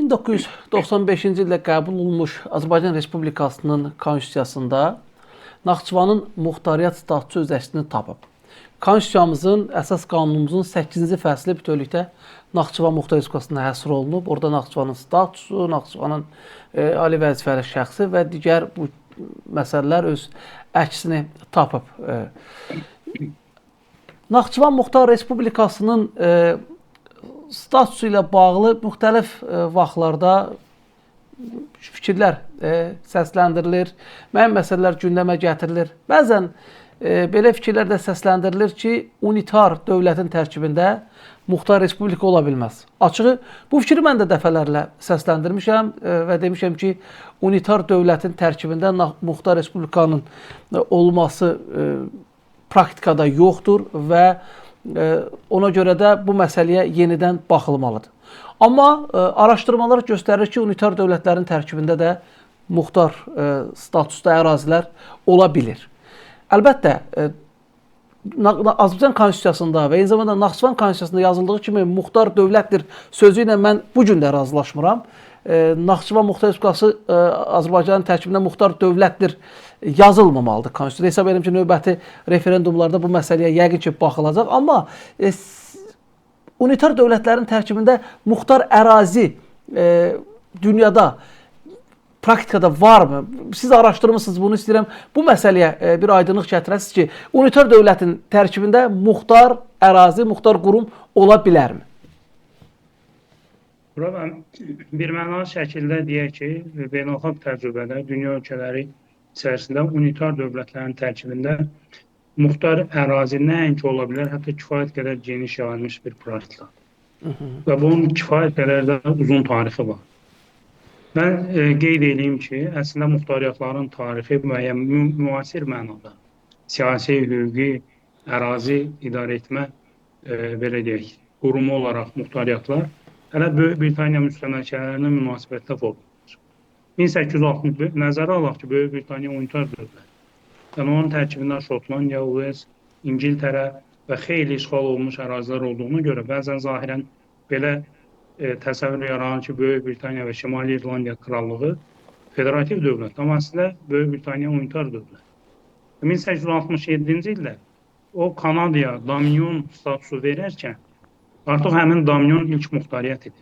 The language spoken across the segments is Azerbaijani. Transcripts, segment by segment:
1995-ci ildə qəbul olunmuş Azərbaycan Respublikasının Konstitusiyasında Naxçıvanın muxtariyyət statusu öz əksini tapıb. Konstitusiyamızın, əsas qanunumuzun 8-ci fəsli bütövlükdə Naxçıvan Muxtar Respublikasına həsr olunub. Orada Naxçıvanın statusu, Naxçıvanın ali vəzifəli şəxsi və digər bu məsələlər öz əksini tapıb. Naxçıvan Muxtar Respublikasının statusu ilə bağlı müxtəlif vaxtlarda fikirlər səsləndirilir, müəyyən məsələlər gündəmə gətirilir. Bəzən belə fikirlər də səsləndirilir ki, unitar dövlətin tərkibində muxtar respublika ola bilməz. Açığı, bu fikri mən də dəfələrlə səsləndirmişəm və demişəm ki, unitar dövlətin tərkibində muxtar respublikanın olması praktikada yoxdur və ona görə də bu məsələyə yenidən baxılmalıdır. Amma araşdırmalar göstərir ki, unitar dövlətlərin tərkibində də muxtar statusda ərazilər ola bilir. Əlbəttə, Azərbaycan Konstitusiyasında və eyni zamanda Naxçıvan Konstitusiyasında yazıldığı kimi muxtar dövlətdir sözü ilə mən bu gün də razılaşmıram. Naxçıvan Muxtar Respublikası Azərbaycanın tərkibində muxtar dövlətdir yazılmamalıdır Konstitusiyada. Hesab edirəm ki, növbəti referendumlarda bu məsələyə yəqin ki, baxılacaq. Amma unitar dövlətlərin tərkibində muxtar ərazi dünyada praktikada varmı? Siz araşdırmısınız bunu, istəyirəm. Bu məsələyə bir aydınlıq gətirəsiniz ki, unitar dövlətin tərkibində muxtar ərazi, muxtar qurum ola bilərmi? Bura bir mənalı şəkildə deyək ki, beynəlxalq təcrübədə dünya ölkələri içərisində unitar dövlətlərin tərkibində muxtar ərazi nəinki ola bilər, hətta kifayət qədər geniş yayılmış bir praktika. Və bunun kifayət qədər də uzun tarixi var. Mən qeyd edeyim ki, əslində muxtariyyatların tarixi müəyyən müasir mənada siyasi, hüquqi, ərazi idarə etmə, belə deyək, qurumu olaraq muxtariyyatlar hələ Böyük Britaniya müstəmləkələrinin münasibətdə formalaşır. 1860 nəzərə alaq ki, Böyük Britaniya unitar dövlət. Yəni onun tərkibində Şotlandiya, Uels, İngiltərə və xeyli işğal olunmuş ərazilər olduğuna görə bəzən zahirən belə təsəvvür yaranır ki, Böyük Britaniya və Şimali İrlandiya Krallığı federativ dövlət, amma əslində Böyük Britaniya unitar dövlət. 1867-ci ildə o Kanadaya dominion statusu verərkən artıq həmin dominion ilk muxtariyyət idi.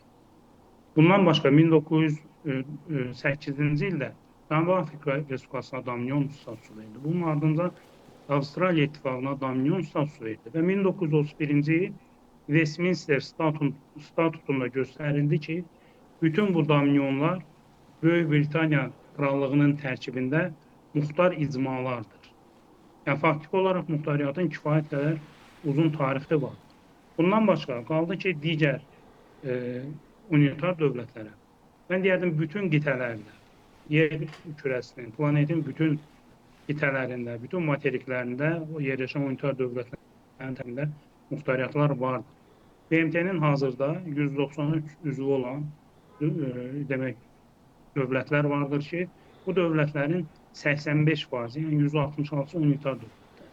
Bundan başqa 1908-ci ildə Cənubi Afrika Respublikasına dominion statusu verdi. Bunun ardınca Avstraliya İttifaqına dominion statusu verdi və 1931-ci il Westminster statutunda göstərildi ki, bütün bu dominionlar Böyük Britaniya Krallığının tərkibində muxtar icmalardır. Yəni, faktiki olaraq muxtariyyatın kifayət qədər uzun tarixi var. Bundan başqa qaldı ki, digər unitar dövlətlərə. Mən deyərdim, bütün qitələrdə, yer kürəsinin, planetin bütün qitələrində, bütün materiklərində yerləşən unitar dövlətlərin tərkibində muxtariyyatlar vardır. BMT-nin hazırda 193 üzvü olan demək dövlətlər vardır ki, bu dövlətlərin 85%, yəni 166 unitar dövlətlər.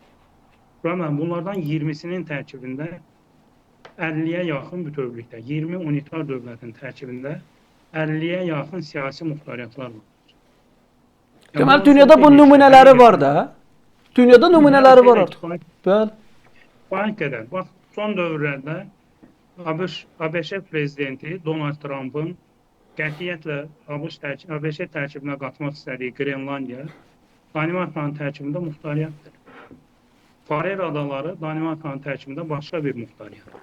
Rəqəmən bunlardan 20-sinin tərkibində 50-yə yaxın bütövlükdə, 20 unitar dövlətin tərkibində 50-yə yaxın siyasi muxtariyyatlar vardır. Yəni, Deməli, dünyada bunun nümunələri var da. Dünyada nümunələri var artıq. Bəli. Kifayət qədər. Bax, son dövrlərdə ABŞ prezidenti Donald Trumpın qətiyyətlə ABŞ tərkibinə qatmaq istədiyi Qrenlandiya Danimarkanın tərkibində muxtariyyatdır. Farer adaları Danimarkanın tərkibində başqa bir muxtariyyatdır.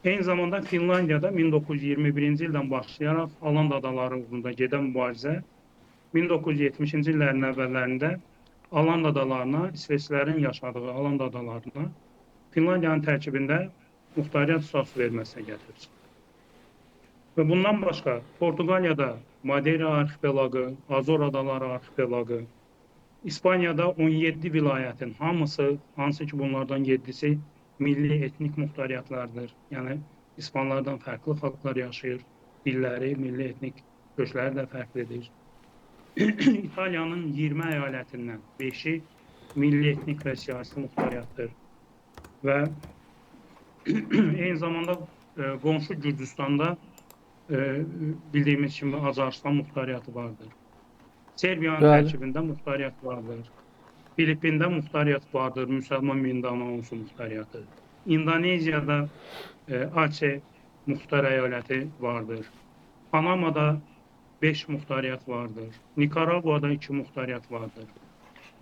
Eyni zamanda Finlandiyada 1921-ci ildən başlayaraq Aland adaları uğrunda gedən mübarizə 1970-ci illərin əvvəllərində Aland adalarına, İsveçlilərin yaşadığı Aland adalarına Finlandiyanın tərkibində muxtariyyat statusu verməsinə gətirib çıxdı. Və bundan başqa Portuqaliyada Madeira arxipelaqı, Azor adaları arxipelaqı, İspaniyada 17 vilayətin hamısı, hansı ki bunlardan 7-si milli etnik muxtariyyatlardır. Yəni İspanlardan fərqli xalqlar yaşayır, dilləri, milli etnik kökləri də fərqlidir. İtaliyanın 20 əyalətindən 5-i milli etnik və siyasi muxtariyyatdır. Və eyni zamanda qonşu Gürcüstanda Bildiyimiz kimi Acarıstan muxtariyyatı vardır. Serbiyanın tərkibində muxtariyyat vardır. Filippində muxtariyyat vardır, Müsəlman Mindanao muxtariyyatı. İndoneziyada Aceh muxtar əyaləti vardır. Panamada 5 muxtariyyat vardır. Nikaraguada 2 muxtariyyat vardır.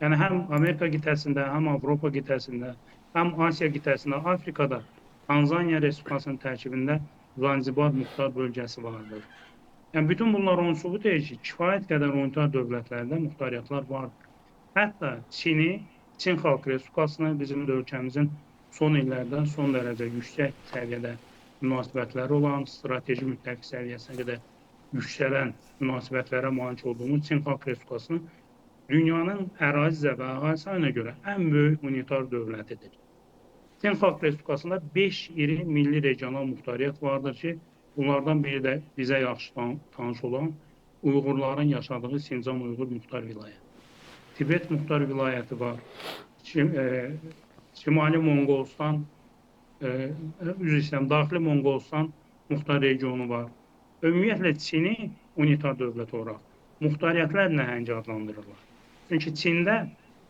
Yəni həm Amerika qitəsində, həm Avropa qitəsində, həm Asiya qitəsində, Afrikada Tanzaniya Respublikasının tərkibində Zanzibar muxtar bölgəsi vardır. Yəni bütün bunlar onu sübut edir ki, kifayət qədər unitar dövlətlərdə muxtariyyatlar vardır. Hətta Çini, Çin Xalq Respublikasını bizim də ölkəmizin son illərdə son dərəcə yüksək səviyyədə münasibətləri olan, strateji müttəfiq səviyyəsinə qədər yüksələn münasibətlərə malik olduğumuz Çin Xalq Respublikasını dünyanın ərazi və əhali sayına görə ən böyük unitar dövlətidir. Çin Xalq Respublikasında 5 iri milli regional muxtariyyət vardır ki, bunlardan biri də bizə yaxşı tanış olan Uyğurların yaşadığı Sincan Uyğur Muxtar Vilayəti. Tibet Muxtar Vilayəti var. Şimali Monqolistan, üzr istəyirəm, Daxili Monqolistan Muxtar Regionu var. Ümumiyyətlə Çini unitar dövlət olaraq muxtariyyətlər nəhəngi adlandırırlar. Çünki Çində,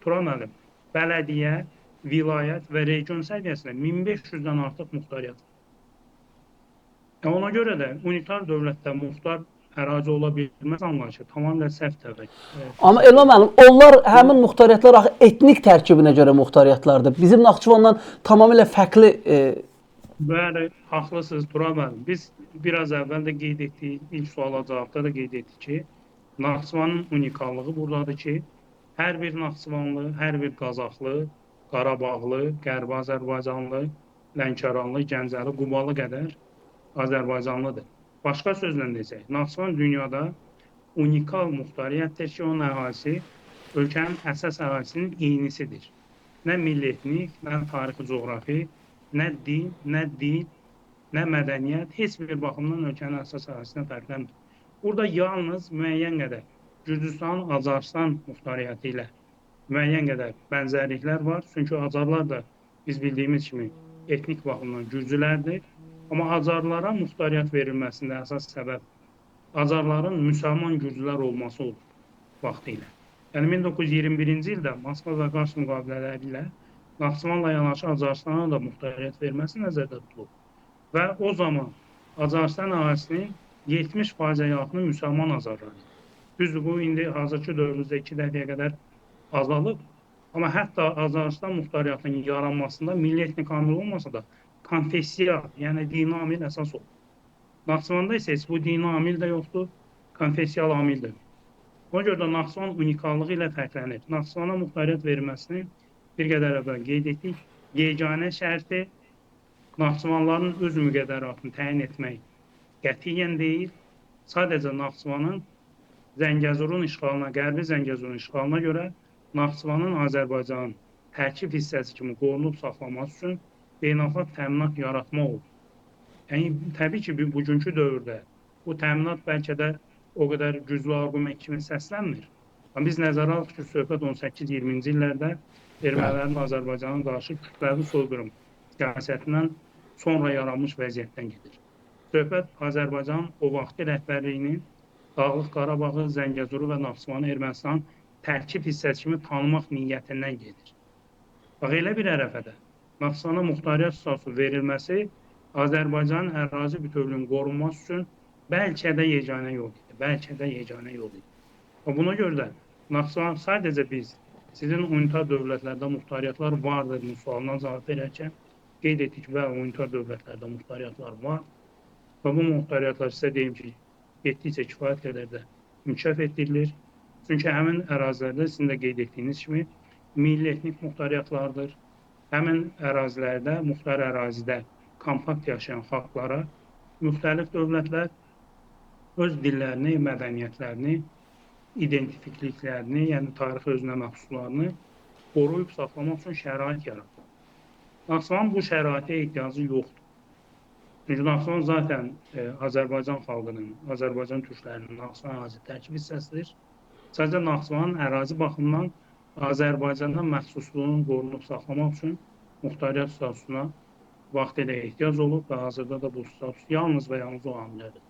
Turan müəllim, bələdiyyə, vilayət və region səviyyəsində 1500-dən artıq muxtariyyət var. Yəni ona görə də unitar dövlətdə muxtar ərazi ola bilməz anlayışı tamamilə səhv təfəkkür. Amma Elman müəllim, onlar həmin muxtariyyətlər axı etnik tərkibinə görə muxtariyyətlərdir. Bizim Naxçıvandan tamamilə fərqli Bəli, haqlısınız Turan müəllim. Biz biraz əvvəl də qeyd etdik, ilk suala cavabda da qeyd etdik ki, Naxçıvanın unikallığı buradadır ki, hər bir Naxçıvanlı, hər bir Qazaxlı, Qarabağlı, Qərbi Azərbaycanlı, Lənkəranlı, Gəncəli, Qubalı qədər Azərbaycanlıdır. Başqa sözlə desək, Naxçıvan dünyada unikal muxtariyyətdir ki, onun əhalisi ölkənin əsas əhalisinin eynisidir. Nə milli etnik, nə tarixi coğrafi, nə din, nə dil, nə mədəniyyət, heç bir baxımdan ölkənin əsas əhalisinə fərqlənmir. Burada yalnız müəyyən qədər Gürcüstanın Acaristan muxtariyyəti ilə müəyyən qədər bənzərliklər var. Çünki Acarlar da biz bildiyimiz kimi etnik baxımdan gürcülərdir. Amma Acarlara muxtariyyət verilməsində əsas səbəb Acarların müsəlman gürcülər olması olub vaxtı ilə. Yəni 1921-ci ildə Moskva və Qars müqavilələri ilə Naxçıvanla yanaşı Acaristana da muxtariyyət verməsi nəzərdə tutulub. Və o zaman Acaristan əhalisinin 70%-ə yaxını müsəlman acarlar idi. Düzdür, bu indi hazırki dövrümüzdə 2 dəfəyə qədər azalıb. Amma hətta Acaristan muxtariyyatının yaranmasında milli etnik amil olmasa da konfessiya, yəni dini amil əsas olur. Naxçıvanda isə heç bu dini amil də yoxdur, konfessiyal amil də yoxdur. Ona görə də Naxçıvan unikallığı ilə fərqlənir. Naxçıvana muxtariyyət verilməsini bir qədər əvvəl qeyd etdik. Yeganə şərti Naxçıvanların öz müqəddəratını təyin etmək qətiyyən deyil. Sadəcə Naxçıvanın Zəngəzurun işğalına, Qərbi Zəngəzurun işğalına görə Naxçıvanın Azərbaycanın tərkib hissəsi kimi qorunub saxlaması üçün beynəlxalq təminat yaratmaq olur. Yəni, təbii ki, bugünkü dövrdə bu təminat bəlkə də o qədər güclü arqument kimi səslənmir. Amma biz nəzərə alırıq ki, söhbət 18-20-ci illərdə ermənilərin Azərbaycana qarşı kütləvi soyqırım siyasətindən sonra yaranmış vəziyyətdən gedir. Söhbət Azərbaycanın o vaxtki rəhbərliyinin Dağlıq Qarabağı, Zəngəzuru və Naxçıvanı Ermənistanın tərkib hissəsi kimi tanımaq niyyətindən gedir. Bax, elə bir ərəfədə Naxçıvana muxtariyyət statusu verilməsi Azərbaycanın ərazi bütövlüyünün qorunması üçün bəlkə də yeganə yol idi. Bəlkə də yeganə yol idi. Və buna görə də Naxçıvan sadəcə biz sizin unitar dövlətlərdə muxtariyyətlər vardır sualına cavab verərkən qeyd etdik və unitar dövlətlərdə muxtariyyətlər var. Və bu muxtariyyətlər sizə deyim ki, getdikcə kifayət qədər də inkişaf etdirilir. Çünki həmin ərazilərdə sizin də qeyd etdiyiniz kimi milli etnik muxtariyyətlardır. Həmin ərazilərdə, muxtar ərazidə kompakt yaşayan xalqlara müxtəlif dövlətlər öz dillərini, mədəniyyətlərini, identifikliklərini, yəni tarixi özünə məxsuslarını qoruyub saxlamaq üçün şərait yaradır. Naxçıvanın bu şəraitə ehtiyacı yoxdur. Çünki Naxçıvan zaten Azərbaycan xalqının, Azərbaycan türklərinin Naxçıvan ərazi tərkib hissəsidir. Sadəcə Naxçıvanın ərazi baxımından Azərbaycana məxsusluğunun qorunub saxlamaq üçün muxtariyyət statusuna vaxtilə ehtiyac olub və hazırda da bu status yalnız və yalnız o amillədir.